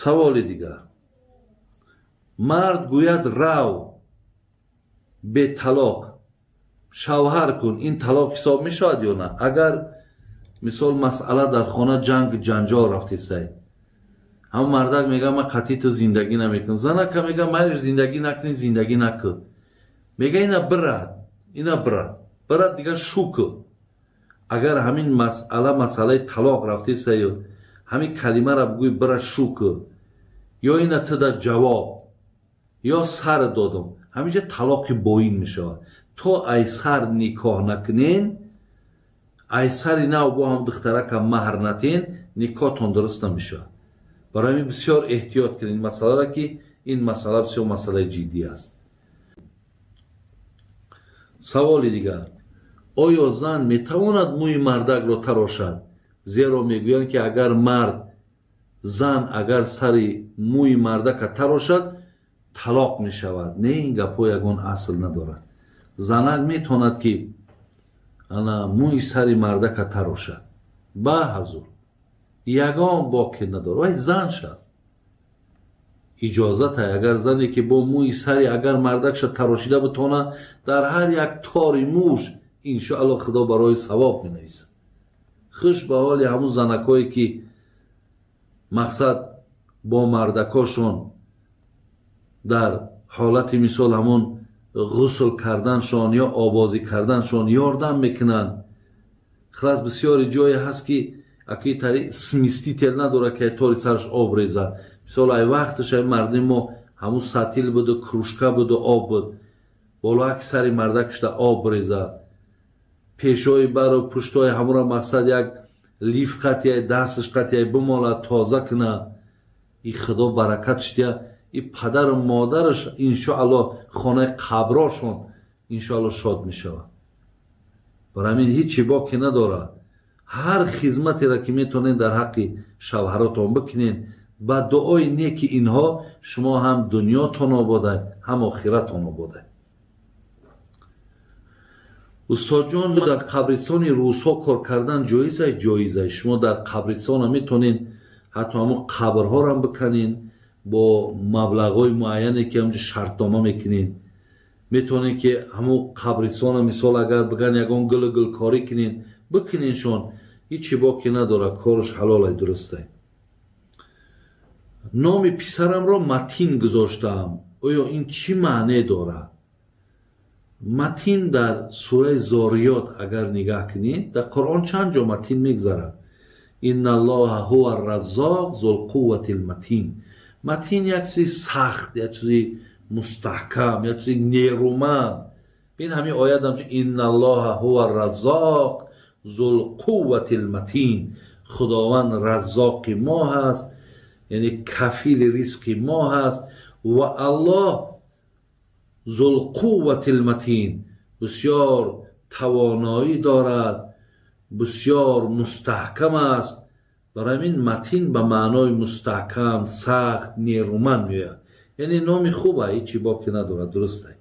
Саволи дигар: мард гӯяд, рав, беталоқ шавҳар кун, ин талоқ ҳисоб мешавад ё на? Агар, мисол, масъала дар хона ҷанг ҷанҷол рафтесай, ҳама мардак мега, ман қатъи ту зиндагӣ намекунам. Занака мега, майлиш, зиндагӣ накунӣ, зиндагӣ накун. Мега, ина бирад, ина бирад, бирад, дигар шу кун. Агар ҳамин масъала масъалаи талоқ рафтесаю, ҳамин калимаро бигӯй, бира, шу кун, ё ина туда ҷавоб, ё сар додум, ҳаминҷа талоқи боин мешавад. То ай сар никоҳ накунен, ай сари нав бо ҳам духтарака маҳр натен, никоҳтон дуруст намешавад. Барои ҳамин бисёр эҳтиёт кунед масъаларо, ки ин масъала бисёр масъалаи ҷиддӣ аст. Саволи дигар: оё зан метавонад мӯи мардакро тарошад? Зеро мегӯянд, ки агар мард, зан агар сари мӯи мардака тарошад, талоқ мешавад. Не, ин гапҳо ягон асл надорад. Занак метавонад, ки ана мӯи сари мардака тарошад, ба ҳазур, ягон боке надорад. Вай занш аст, иҷозата. Агар зане ки бо мӯи сари агар мардакша тарошида битонад, дар ҳар як тори мӯш, иншоалло, Худо барои савоб менависад. Хуш ба ҳоли ҳамун занакҳое, ки мақсад бо мардакошон дар ҳолати, мисол, ҳамун ғусл карданшон ё обозӣ карданшон ёрдам мекунанд. Хулас, бисёри ҷое ҳаст, ки акои тари смеситель надорад, ки тори сараш об реза. Мисол, ай вақташ ай мардуми мо ҳамун сатил буду, кружка буду, об буд, болоаки сари мардакашда об реза, пешои бару пуштои ҳамура, мақсад, як лиф қатияй, дасташ қатияй бимолад, тоза куна. И Худо баракатш дия, и падару модараш, иншоалло, хонаи қаброшон, иншоалло, шод мешавад. Барои ҳамин ҳичи боке надорад. Ҳар хизматеро, ки метавонед, дар ҳаққи шавҳаротон бикунед. Ба дуои неки инҳо шумо ҳам дунётон ободай, ҳам охиратон ободай. Устодҷон, дар қабристони русҳо кор кардан ҷоизай? Ҷоизай. Шумо дар қабристона метавонед ҳатто ҳамун қабрҳоро биканед бо маблағҳои муайяне, ки ҳамҷо шартнома мекунед. Метавонед, ки ҳамун қабристона, мисол, агар биган, ягон гулу гулкорӣ кунед, бикунедшон. Ҳичи боке надорад, корш ҳалолай, дурустай. Номи писарамро Матин гузоштаам, оё ин чӣ маъне дорад? Матин дар сураи Зориёт агар нигаҳ кунед, дар Қуръон чанд ҷо матин мегзарад. Инналлоҳа ҳува раззоқ зулқуввати лматин. Матин як чизи сахт, як чизи мустаҳкам, як чизи нерӯманд. Бин, ҳамин оятам: инналлоҳа ҳува раззоқ зулқуввати лматин. Худованд раззоқи мо ҳаст, яъне кафили ризқи мо ҳаст, ва Аллоҳ зулқуввати лматин, бисёр тавоноӣ дорад, бисёр мустаҳкам аст. Барои ҳамин матин ба маънои мустаҳкам, сахт, нерӯманд меояд. Яъне номи хуба, ҳичи боке надорад, дурустай.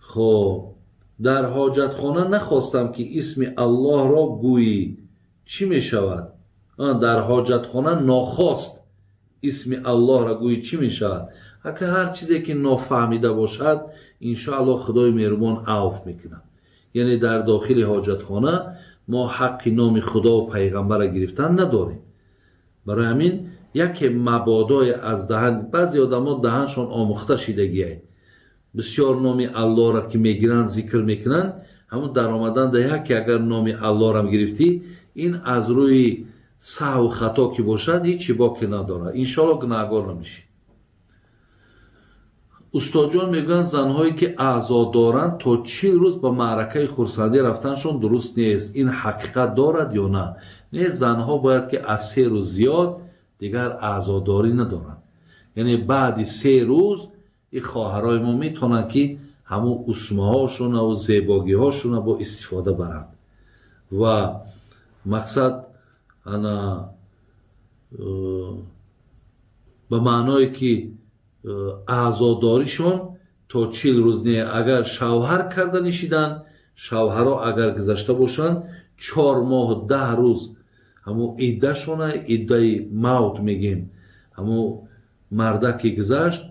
Хоб, дар ҳоҷатхона нахостам, ки исми Аллоҳро гӯӣ, чӣ мешавад? Дар ҳоҷатхона нохост исми Аллоҳро гӯӣ, чӣ мешавад? Ака, ҳар чизе ки нофаҳмида бошад, иншоаллоҳ, Худои меҳрубон авф мекунад. Яъне дар дохили ҳоҷатхона мо ҳаққи номи Худову пайғамбарро гирифтан надорем. Барои ҳамин яке мабодое аз даҳан, баъзе одамо даҳаншон омӯхта шидагиай, бисёр номи Аллоҳро ки мегиранд, зикр мекунанд, ҳамун даромадан да яке агар номи Аллоҳрам гирифтӣ, ин аз рӯи саҳву хато ки бошад, ҳичи боке надорад, иншоалло, гунаҳгор намешӣ. Устодҷон, мегӯянд, занҳое ки аъзо доранд, то 40 рӯз ба маъракаи хурсандӣ рафтаншон дуруст нест. Ин ҳақиқат дорад ё на? Не, занҳо бояд, ки аз 3 рӯз зиёд дигар аъзодорӣ надоранд. Яъне баъди 3 рӯз ин хоҳарои мо метавонанд, ки ҳамун усмаҳошонаву зебогиҳошона бо истифода баранд ва мақсад ана ба маъное ки аъзодоришон то 40 рӯз не. Агар шавҳар карда нишиданд, шавҳаро агар гузашта бошанд, 4 моҳу 10 рӯз ҳамун иддашона, иддаи мавт мегем. Ҳамун мардак ки гузашт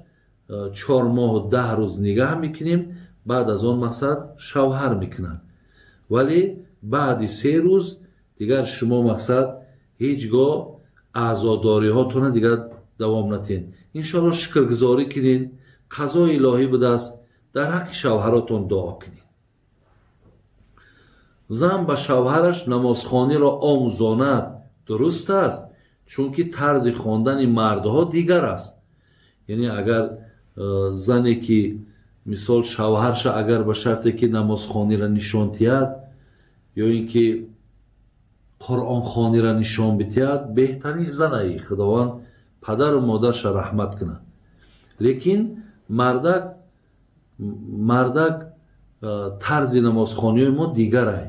4 моҳу 10 рӯз нигаҳ мекунем, баъд аз он мақсад шавҳар мекунанд. Вале баъди 3 рӯз дигар шумо мақсад ҳеҷ гоҳ аъзодориҳотона дигар давом натиҳед. Иншоалло шукргузорӣ кунед, қазои илоҳӣ будааст, дар ҳаққи шавҳаротон дуо кунед. Зан ба шавҳараш намозхониро омӯзонад дуруст аст, чунки тарзи хондани мардҳо дигар аст. Яъне агар зане ки мисол шавҳарша агар ба шарте ки намозхониро нишон диҳад ё ин ки қуръонхониро нишон бидиҳад, беҳтарин занаи Худованд падару модарша раҳмат кунад. Лекин мардак тарзи намозхониҳои мо дигарай.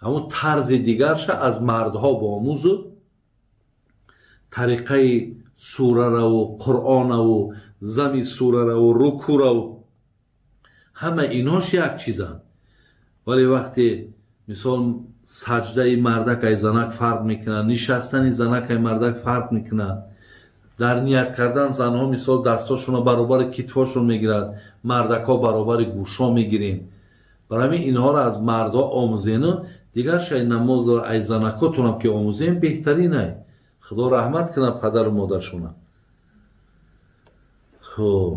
Ҳамун тарзи дигарша аз мардҳо боомӯзу тариқаи сурараву қуръонаву зами сурараву рукӯраву ҳама инош як чизанд. Вале вақте мисол саҷдаи мардак ай занак фарқ мекунад, нишастани занак ай мардак фарқ мекунад, дар ният кардан занҳо мисол дастошонро баробари китфошон мегирад, мардакҳо баробари гӯшҳо мегирем. Барои ҳамин инҳоро аз мардҳо омӯзену дигар шай намозро ай занакотонам ки омӯзем беҳтарин ай. Худо раҳмат кунад падару модаршона. Хуб,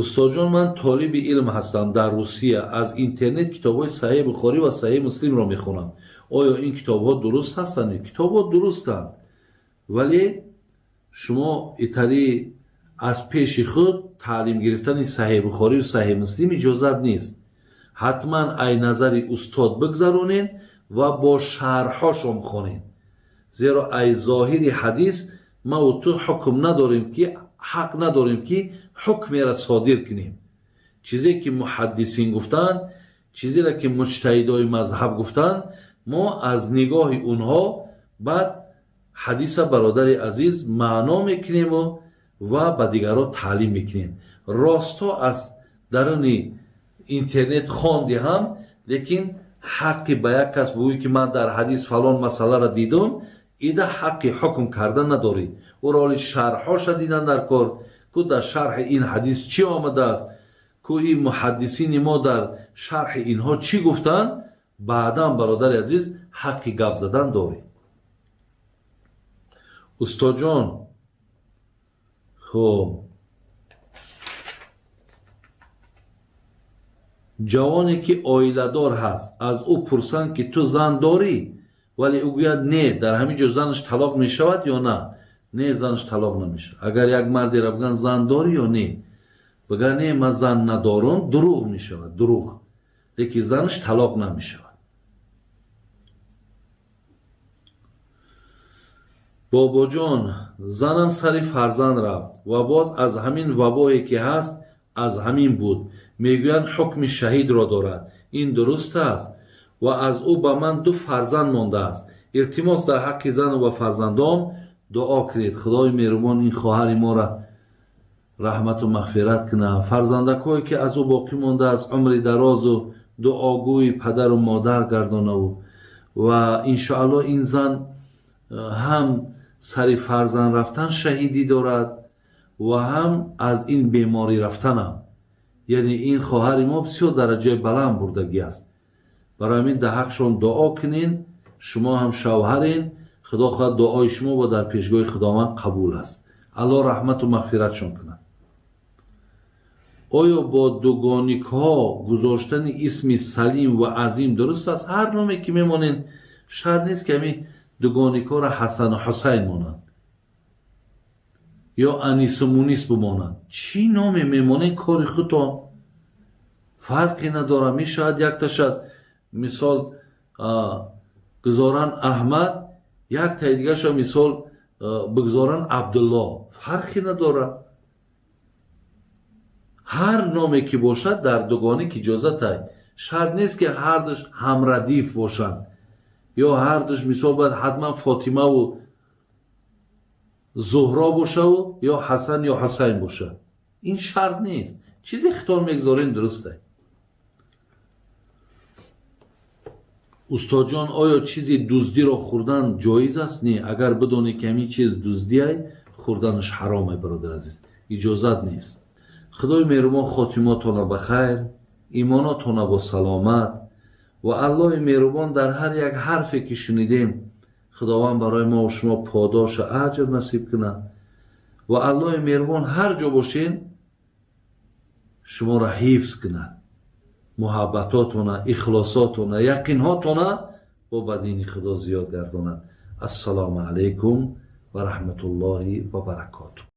устодҷон, ман толиби илм ҳастам дар Русия. Аз интернет китобҳои Саҳеҳи Бухорӣ ва Саҳеҳи Муслимро мехонам. Оё ин китобҳо дуруст ҳастанд? Китобҳо дурустанд, вале шумо итари аз пеши худ таълим гирифтани Саҳеҳи Бухорӣ ва Саҳеҳи Муслим иҷозат нест. Ҳатман ай назари устод бигзаронед ва бо шарҳҳошон хонед, зеро ай зоҳири ҳадис ма у ту ҳукм надорем, ки ҳақ надорем ки ҳукмеро содир кунем. Чизе ки муҳаддисин гуфтанд, чизеро ки муҷтаҳидои мазҳаб гуфтанд, мо аз нигоҳи онҳо баъд ҳадиса, бародари азиз, маъно мекунему ва ба дигарҳо таълим мекунем. Ростҳо аз даруни интернет хонди ҳам, лекин ҳаққи ба як кас бугӯй ки ман дар ҳадис фалон масъаларо дидум, ида ҳаққи ҳукм карда надорӣ. Ӯро оли шарҳҳоша дидан дар кор, ку дар шарҳи ин ҳадис чӣ омадааст, ку ин муҳаддисини мо дар шарҳи инҳо чӣ гуфтанд, баъдан бародари азиз ҳаққи гап задан дорӣ. Устодҷон, хуб, ҷавоне ки оиладор ҳаст, аз ӯ пурсанд ки ту зан дорӣ, вале ӯ гӯяд не, дар ҳамин ҷо занаш талоқ мешавад ё на? Не, занаш талоқ намешавад. Агар як мардеро бигӯянд зан дорӣ ё не, бигӯяд не, ман зан надорам, дурӯғ мешавад, дурӯғ. Лекин занаш талоқ намешавад. Бобоҷон, занам сари фарзанд рафт ва боз аз ҳамин вабое ки ҳаст, аз ҳамин буд. Мегӯянд ҳукми шаҳидро дорад. Ин дуруст аст? Ва аз ӯ ба ман 2 фарзанд мондааст. Илтимос дар ҳаққи зану ва фарзандом дуо кунед. Худои меҳрубон ин хоҳари моро раҳмату мағфират кунад. Фарзандакҳое ки аз ӯ боқӣ мондааст, умри дарозу дуогӯи падару модар гардонаву ва иншоалло ин зан ҳам сари фарзанд рафтан шаҳидӣ дорад ва ҳам аз ин беморӣ рафтанам. Яъне ин хоҳари мо бисёр дараҷаи баланд бурдагӣ аст. Барои ҳамин дар ҳақшон дуо кунен, шумо ҳам шавҳарен, Худо хоҳад дуои шумо бо дар пешгоҳи Худованд қабул аст. Аллоҳ раҳмату мағфиратшон кунад. Оё бо дугоникҳо гузоштани исми Салим ва Азим дуруст аст? Ҳар номе ки мемонен, шарт нест ки ҳамин дугоникҳоро Ҳасану Ҳусайн монанд ё Анису Мунис бимонанд. Чӣ номе мемонен, кори худтон фарқе надорад. Мешавад якташад мисол гузоранд Аҳмад, яктаи дигарша мисол бигузоранд Абдулло, фарқе надорад. Ҳар номе ки бошад дар дугоник иҷозатай. Шарт нест ки ҳардуш ҳамрадиф бошанд ё ҳардуш мисол бояд ҳатман Фотимаву Зуҳро бошаву ё Ҳасан ё Ҳусайн бошад. Ин шарт нест. Чизе хитон мегузорем дурустай. Устодҷон, оё чизи дуздиро хӯрдан ҷоиз аст? Не. Агар бидонӣ ки ҳамин чиз дуздиай, Хӯрданаш ҳароме, бародар азиз, иҷозат нест. Худои меҳрубон хотимотона ба хайр, имонотона бо саломат ва Аллоҳи меҳрубон дар ҳар як ҳарфе ки шунидем, Худованд барои мо ва шумо подошу аҷр насиб кунад. Ва Аллоҳи меҳрубон ҳар ҷо бошен, шуморо ҳифз кунад, муҳаббатотона, ихлосотона, яқинҳотона бо ба дини Худо зиёд гардонад. Ассалому алайкум ва раҳматуллоҳи ва баракотуҳ.